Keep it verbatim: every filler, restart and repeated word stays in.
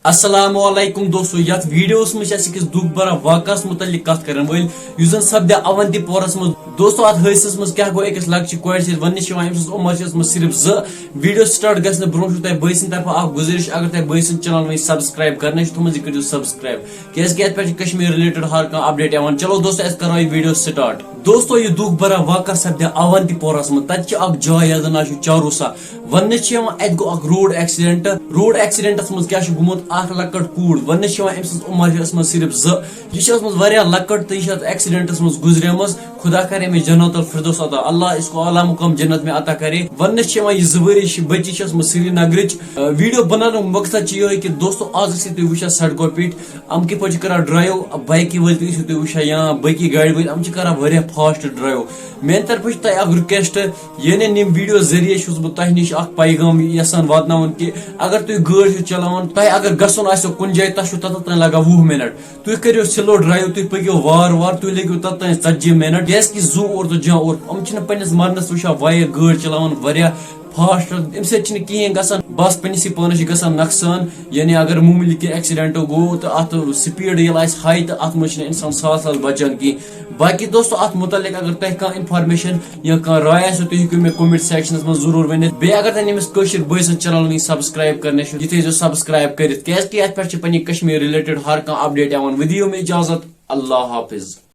السلام علیکم دوستو، یتھ ویڈیوس منٛز چھِ أسۍ أکِس دُکھ بھرا واقعس متعلق کتھ کرن وٲلۍ، یُس زن سپدِ اونتی پورس منٛز۔ دوستو، اتھ حٲدثس منٛز کیٛاہ گوٚو أکِس لۄکچہِ کورِ سۭتۍ؟ وننہٕ چھِ یِوان، أمۍ سٕنٛز عمر چھِ ٲسمٕژ صرف زٕ۔ ویڈیو سٹارٹ گژھنہٕ برونٛہہ چھُ تۄہہِ بٲے سٕنٛدِ طرفہٕ اکھ گُزٲرِش، اگر تۄہہِ بٲے سٕنٛز چینل وۄنۍ سبسکرائب کرنٕے چھِ تھٲومٕژ، یہِ کٔرِو سبسکرائب، کیازِ کہِ اتھ پٮ۪ٹھ چھِ کشمیر رِلیٹڈ ہر کانٛہہ اپڈیٹ یِوان۔ چلو دوستو، أسۍ کرو یہِ ویڈیو سٹارٹ۔ دوستو، یہِ دُکھ بھرا واقعہ سپدِ اونتی پورس منٛز۔ تتہِ چھِ اکھ جاے، یتھ زن ناو چھُ چاروسا۔ وننہٕ چھِ یِوان، اتہِ گوٚو اکھ روڈ ایکسیڈنٹ۔ روڈ ایکسیڈنٹس منٛز کیٛاہ چھُ گوٚمُت؟ اکھ لۄکٕٹ کوٗر، وننہٕ چھِ یِوان، أمۍ سٕنٛز عمر چھِ ٲسمٕژ صرف زٕ۔ یہِ چھِ ٲسمٕژ واریاہ لۄکٕٹ تہٕ یہِ چھِ اتھ ایکسیڈنٹس منٛز گُزریمٕژ۔ خدا کرے أمِس جنت الفردوس عطا۔ اللہ اس کو اعلیٰ مقام جنت میں عطا کرے۔ وننہٕ چھِ یِوان، یہِ زٕ ؤرِش بٔچی چھِ ٲسمٕژ سرینگرٕچ۔ ٲ، ویڈیو بناونُک مقصد چھُ یِہوٚے کہِ دوستو، آز ٲسِو تُہۍ وٕچھان سڑکو پٮ۪ٹھ یِم کِتھ پٲٹھۍ چھِ کران ڈرایو، بایکہِ وٲلۍ تہِ ٲسِو تُہۍ وٕچھان یا باقٕے گاڑِ وٲلۍ، یِم چھِ کران واریاہ فاسٹ ڈرایو۔ میانہِ طرفہٕ چھِ تۄہہِ اکھ رِکویسٹ، یعنی ییٚمہِ ویڈیو ذٔریعہٕ چھُس بہٕ تۄہہِ نِش اکھ پیغام یژھان واتناوُن کہِ اگر تُہۍ گٲڑۍ چھِو چلاوان، تۄہہِ اگر گژھُن آسیو کُنہِ جایہِ، تۄہہِ چھُو تتھ تام لگان وُہ منٹ، تُہۍ کٔرِو سلو ڈرایو، تُہۍ پٔکِو وار وار، تُہۍ لٔگِو تتھ تام ژتجی منٹ، کیازِ کہِ زُو اوٚر تہٕ جان اوٚر، یِم چھِنہٕ پننِس مرنس وٕچھان، وایِک گٲڑۍ چلاوان واریاہ فاسٹ، امہِ سۭتۍ چھِنہٕ کِہیٖنۍ گژھان، بس پننِسٕے پانس چھِ گژھان نۄقصان۔ یعنی اگر معموٗلی کینٛہہ ایکسیڈنٹ گوٚو تہٕ اتھ سپیڈ ییٚلہِ آسہِ ہاے تہٕ اتھ منٛز چھِنہٕ انسان سہل سہل بچان کینٛہہ۔ باقی دوستو، اتھ متعلق اگر تۄہہِ کانٛہہ انفارمیشن یا کانٛہہ راے آسہِ، تُہۍ ہیٚکِو مےٚ کمنٹ سیکشنس منٛز ضروٗر ؤنِتھ۔ بیٚیہِ اگر تۄہہِ أمِس کٲشِر بٲے سٕنٛز چینل وٕنہِ سبسکرائب کرنٕچ چھِ، یہِ تھٲیزیو سبسکرائب کٔرِتھ، کیازِ کہِ اتھ پٮ۪ٹھ چھِ پننہِ کشمیر رِلیٹڈ ہر کانٛہہ اپڈیٹ یِوان۔ ودِیو مےٚ اجازت، اللہ حافظ۔